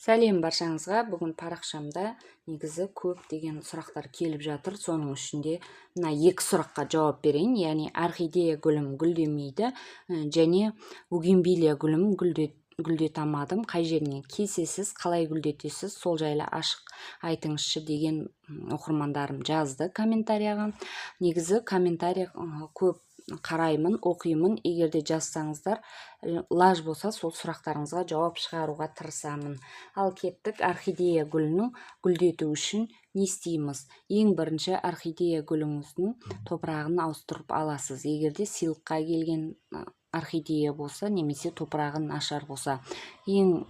Сәлем баршаңызға! Бүгін парақшамда негізі көп деген сұрақтар келіп жатыр. Соның ішінде мына екі сұраққа жауап берейін. Яғни орхидея гүлім гүлдемейді және бугенвиллия гүлім гүлдете алмадым. Қай жерінен кесесіз, қалай гүлдетесіз, сол жайлы ашық айтыңызшы деген оқырмандарым жазды комментарияға. Негізі комментарий көп қараймын, оқимын. Егер де жазсаңыздар, лаж болса, сол сұрақтарыңызға жауап шығаруға тырысамын. Ал кеттік. Орхидея гүлінің гүлдету үшін не істейміз? Ең бірінші орхидея гүліңіздің топырағын ауыстырып аласыз. Егер де сыйлыққа келген орхидея болса немесе топырағы нашар болса, ең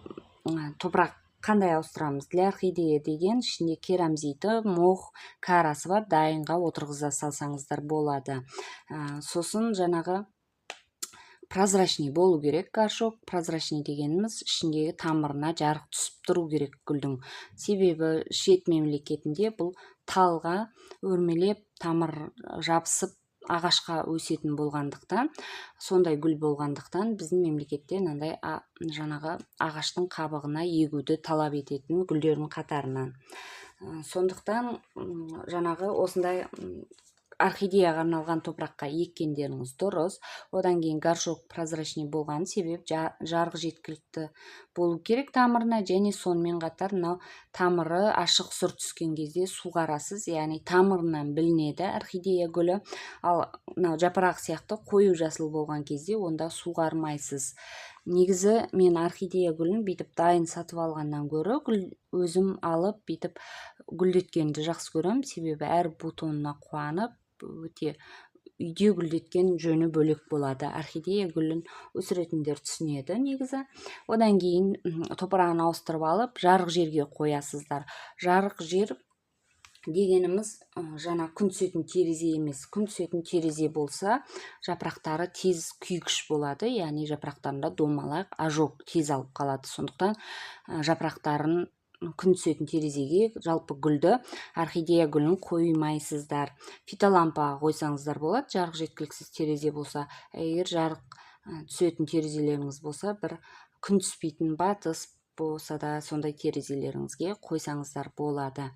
топырақ қандай ауыстырамыз? Для орхидея деген, ішінде керамзиті, мох, корасы бар, дайынға отырғыза салсаңыздар болады. Сосын жаңағы прозрачный болу керек горшок. Прозрачный дегеніміз ішіндегі тамырына жарық түсіп тұру керек гүлдің. Себебі шет мемлекетінде бұл талға өрмелеп, тамыр жабысып, ағашқа өсетін болғандықтан, сондай гүл болғандықтан, біздің мемлекетте мынандай жаңағы ағаштың қабығына егуді талап ететін гүлдердің қатарынан. Сондықтан жаңағы осындай орхидеяға арналған топыраққа еккендеріңіз дұрыс. Одан кейін горшок прозрачный болған, себеп жарық жеткілікті болу керек тамырына. Және сонымен қатар мынау тамыры ашық сұр түскен кезде суғарасыз, яғни тамырынан білінеді орхидея гүлі. Ал мынау жапырақ сияқты қою жасыл болған кезде онда суғармайсыз. Негізі мен орхидея гүлін бүйтіп дайын сатып алғаннан гөрі гүл өзім алып, бүйтіп гүлдеткенді жақсы көремін. Себебі әр бутонына қуанып, өте үйде гүлдеткен жөні бөлек болады. Орхидея гүлін өсіретіндер түсінеді негізі. Одан кейін топырағын ауыстырып алып, жарық жерге қоясыздар. Жарық жер дегеніміз жаңа күн түсетін терезе емес. Күн түсетін терезе болса, жапырақтары тез күйгіш болады, яғни жапырақтарында домалақ, ожог тез алып қалады. Сондықтан жапырақтарын күн түсетін терезеге жалпы гүлді, орхидея гүлін қоймайсыздар. Фитолампаға қойсаңыздар болады, жарық жеткіліксіз терезе болса. Егер жарық түсетін терезелеріңіз болса, бір күн түспейтін батыс болса да, сондай терезелеріңізге қойсаңыздар болады.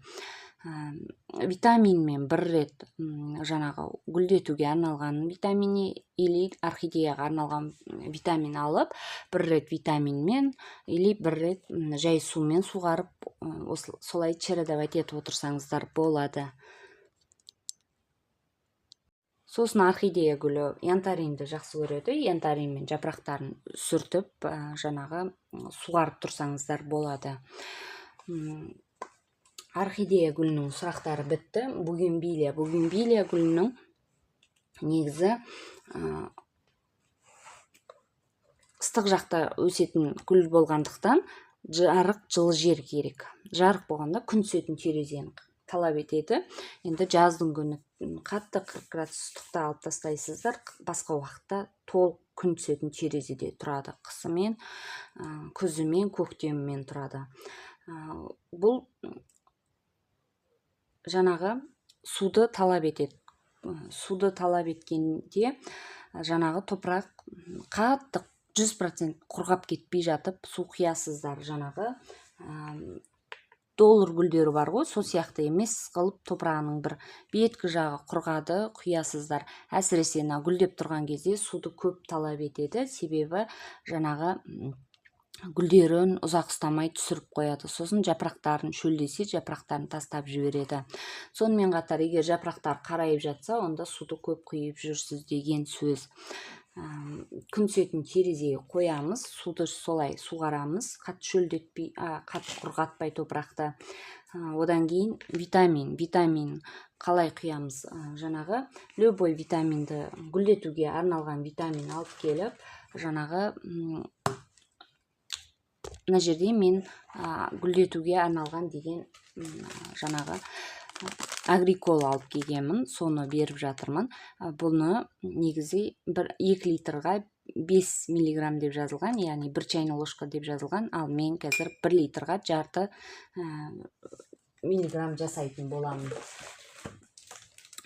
Витаминмен бір рет, жаңағы гүлдетуге арналған витамин или орхидеяға арналған витамин алып, бір рет витаминмен или бір рет жай сумен суғарып, осы солай чередовать етіп отырсаңыздар болады. Сосын орхидея гүлі янтаринді жақсы көреді. Янтаринмен жапырақтарын сүртіп, жаңағы суғарып тұрсаңыздар болады. Орхидея гүлінің сұрақтары бітті. Бугенвиллия. Бугенвиллия гүлінің негізі ыстық жақта өсетін гүл болғандықтан, жарық, жылы жер керек. Жарық болғанда күн түсетін терезені талап етеді. Енді жаздың күні қатты 40 градус ыстықта алып тастайсыздар, басқа уақытта толық күн түсетін терезеде тұрады. Қысымен, күзімен, көктемімен тұрады. Бұл жаңағы суды талап етеді. Суды талап еткенде жаңағы топырақ қатты 100% құрғап кетпей жатып су құясыздар. Жаңағы доллар гүлдері бар ғой, сол сияқты емес қылып, топырағының бір беткі жағы құрғады, құясыздар. Әсіресе мына гүлдеп тұрған кезде суды көп талап етеді, себебі жаңағы гүлдерін ұзақ ұстамай түсіріп қояды. Сосын жапырақтарын шөлдесе, жапырақтарын тастап жібереді. Сонымен қатар егер жапырақтар қарайып жатса, онда суды көп құйып жүрсіз деген сөз. Күн түсетін терезеге қоямыз, суды солай суғарамыз, қатты шөлдетпей, қатты құрғатпай топырақты. Одан кейін витамин. Витамин қалай құямыз? Жаңағы любой витаминді, гүлдетуге арналған витамин алып келіп, жаңағы мына жерде мен гүлдетуге арналған деген жаңағы Агрикол алып келгенмін, соны беріп жатырмын. Бұны негізі бір 2 литрға 5 миллиграмм деп жазылған, яғни бір чайный ложка деп жазылған. Ал мен қазір 1 литрға жарты миллиграмм жасайтын боламын.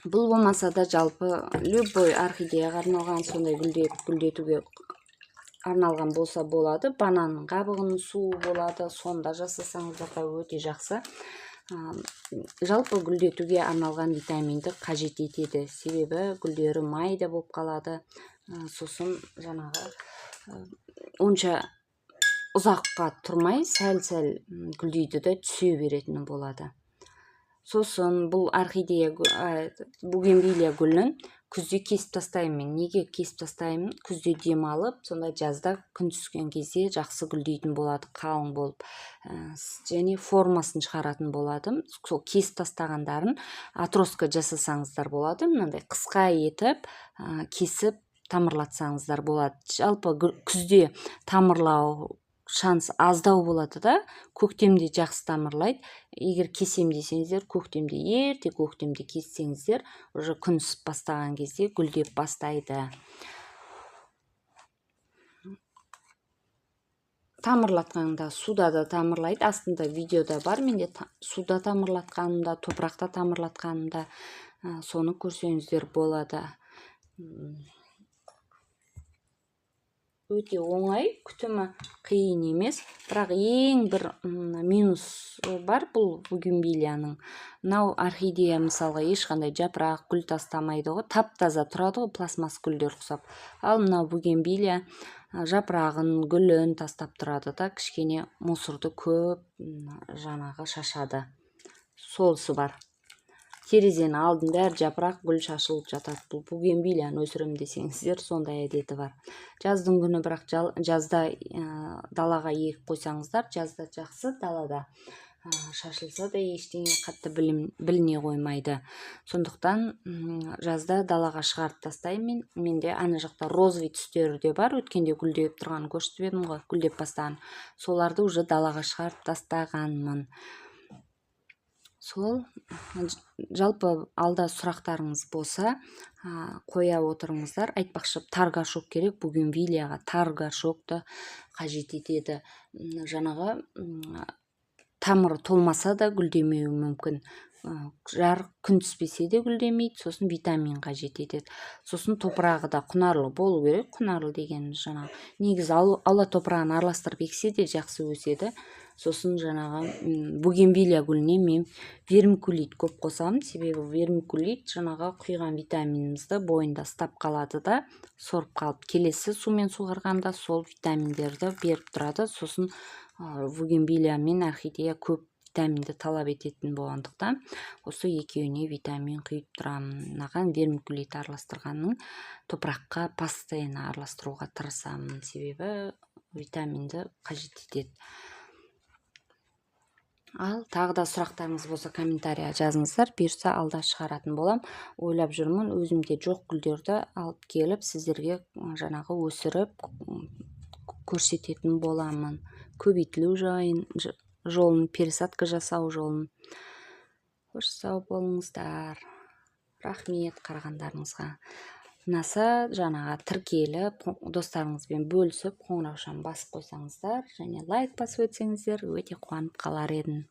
Бұл болмаса да, жалпы любой орхидеяға арналған сондай гүлдетуге арналған болса болады. Бананның қабығының суы болады, сонда жасасаңыздар да өте жақсы. Жалпы гүлдетуге арналған витаминді қажет етеді, себебі гүлдері майда болып қалады. Сосын жаңағы онша ұзаққа тұрмай, сәл-сәл гүлдейді де түсе беретіні болады. Сосын бұл орхидея, бугенвиллия гүлін күзде кесіп тастаймын мен. Неге кесіп тастаймын? Күзде демалып, сонда жазда күн түскен кезде жақсы гүлдейтін болады, қалың болып. Және формасын шығаратын болады. Сол кесіп тастағандарын отростка жасасаңыздар болады. Мынандай қысқа етіп кесіп тамырлатсаңыздар болады. Жалпы күзде тамырлау шанс аздау болады да, көктемде жақсы тамырлайды. Егер кесем десеңіздер, көктемде, ерте көктемде кессеңіздер, уже күн ысып бастаған кезде гүлдеп бастайды. Тамырлатқанда суда да тамырлайды. Астында видеода бар менде, суда тамырлатқанымда, топырақта тамырлатқанымда, соны көрсеңіздер болады. Өте оңай, күтімі қиын емес, бірақ ең бір минус бар бұл бугенвиллияның. Мынау орхидея мысалға ешқандай жапырақ, гүл тастамайды ғой, тап-таза тұрады ғой, пластмасс гүлдер ұқсап. Ал мынау бугенвиллия жапырағын, гүлін тастап тұрады да, кішкене мусорды көп, жаңағы шашады. Солысы бар. Терезенің алдында әр жапырақ, гүл шашылып жатады. Бұл бугенвиллияны өсіремін десеңіздер, сондай әдеті бар. Жаздың күні бірақ жазда далаға егіп қойсаңыздар, жазда жақсы, далада шашылса да ештеңе қатты біліне қоймайды. Сондықтан жазда далаға шығарып тастаймын мен. Менде ана жақта розовый түстері де бар, өткенде гүлдеп тұрғанын көрсетіп едім ғой, гүлдеп бастаған. Соларды уже далаға шығарып тастағанмын. Сол, жалпы алда сұрақтарыңыз болса, қоя отырыңыздар. Айтпақшы, тар горшок керек, бугенвиллияға тар горшокты қажет етеді. Жаңағы, тамыры толмаса да гүлдемеуі мүмкін. Жарық күн түспесе де гүлдемейді, сосын витамин қажет етеді. Сосын топырағы да құнарлы болу керек. Құнарлы деген жаңағы негізі аула топырағын араластырып ексе де жақсы өседі. Сосын жаңағы, бугенвиллия гүліне мен вермикулит көп қосамын, себебі вермикулит жаңағы құйған витаминімізді бойында ұстап қалады да, сорып қалып, келесі сумен суғарғанда сол витаминдерді беріп тұрады. Сосын бугенвиллия мен орхидея көп витаминді талап ететін болғандықтан осы екеуіне витамин құйып тұрамын. Мынаған вермикулит араластырғанның топыраққа постоянно араластыруға тырысамын, себебі витаминді қажет етеді. Ал тағы да сұрақтарыңыз болса, комментария жазыңыздар, бұйырса алда шығаратын болам. Ойлап жүрмін, өзімде жоқ гүлдерді алып келіп сіздерге жаңағы өсіріп көрсететін боламын. Көбейтілу жолын, пересадка жасау жолын. Қош, сау болыңыздар. Рахмет қарағандарыңызға. Ұнаса жаңағы тіркеліп, достарыңызбен бөлісіп, қоңыраушаны басып қойсаңыздар және лайк басып өтсеңіздер, өте қуанып қалар едім.